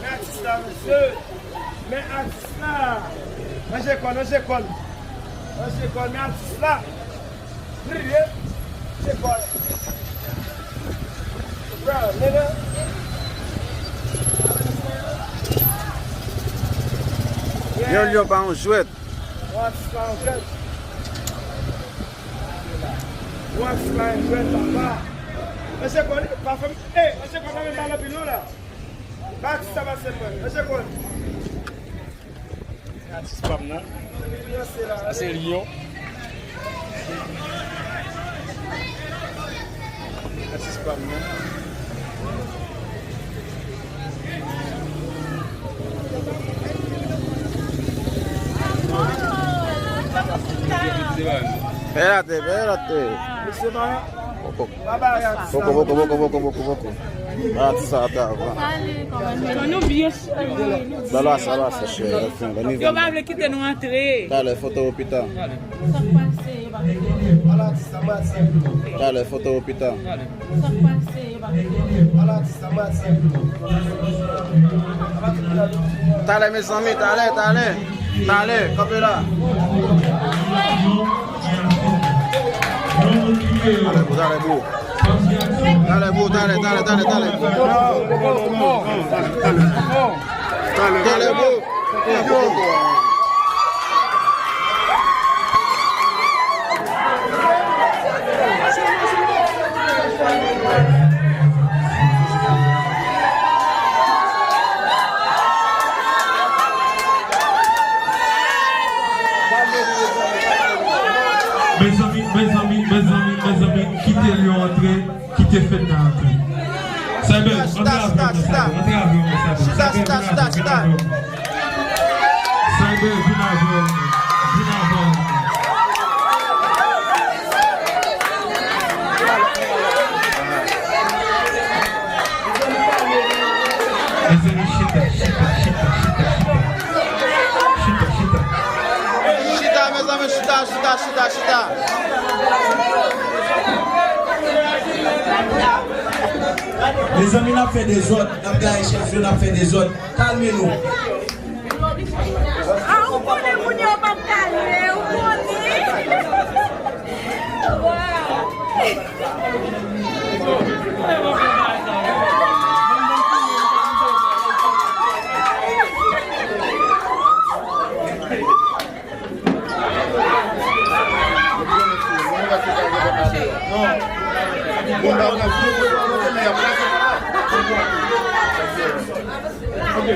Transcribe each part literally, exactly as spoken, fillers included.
Men atis la, mesye. Men atis la. Ranje kò l, ranje kò l. Ranje kò l, men atis la. Ranje kò l. Bra, men nan. Yon lyon pa yon jwèt. Yon atis pa yon jwèt. Yon atis pa yon jwèt, papa. Mesye kò l, pa fè m, eh, mesye kò l pa fè m mal anpil non la. Ba atis sa pase mwen. Mesye kò l. Atis pa m nan. Sa se lyon. Atis pa m nan. Pè la te, pè la te. Poko, poko, poko, poko, poko, poko. Atis sa te avan. Salut, comment allez-vous? Bèl lwa sa, lwa sa, chè. Yo pa vle kite nou antre. Talè, foto pita. Talè, foto pita. Talè, mezanmi, talè, talè. Talè, kanpe la. Talè, bro, talè, bro. Talè, bro, talè, talè, talè, talè. Talè, bro. Mezanmi, mezanmi, mezanmi, mezanmi, kite lyon antre. Kite fèt la antre. Cyber, antre avè mwen, Cyber. Antre avè mwen, Cyber. Cyber, vin avè mwen. Cyber, vin avè mwen. Vin avè mwen. Mezanmi, chita, chita, chita, chita, chita. Chita, chita. Chita, mezanmi, chita, chita, chita, chita. Mezanmi, n ap fè dezòd, n ap gaye chèf yo, n ap fè dezòd. Kalme nou. Ah, ou konnen moun yo p ap kalme, ou konnen. Wow.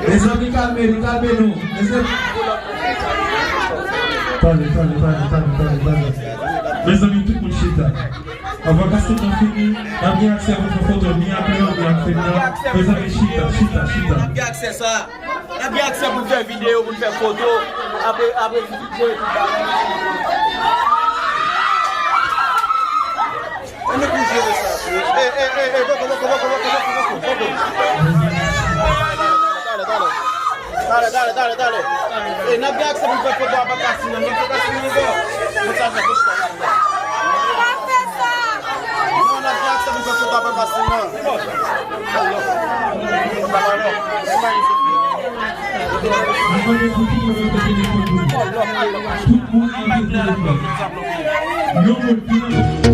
Mezanmi, kalme nou, kalme nou. Mezanmi. Tande, tande, tande, tande, tande, tande. Mezanmi, tout moun chita. Avan kastèt lan fini, n ap gen aksè pou fè foto ni ak Leon, ni ak Fedna. Mezanmi, chita, chita, chita. N ap gen aksè sa. N ap gen aksè pou n fè videyo, pou n fè foto. Apre, apre, videyo, tout bagay. Ann nou pou jere sa, wi. E, e, e, e, poko, poko, poko. Talè, talè, talè, talè. E, n ap gen aksè pou n fè foto a pa kasino, n fè kasino ankò. Mwen sa fè foto a. Pa fè sa. Non, n ap gen aksè pou n fè foto a pa kasino. Mwen konnen pou tout moun yo te telefòn pou mwen. Tout moun anvi telefòn. Yon moun ki nan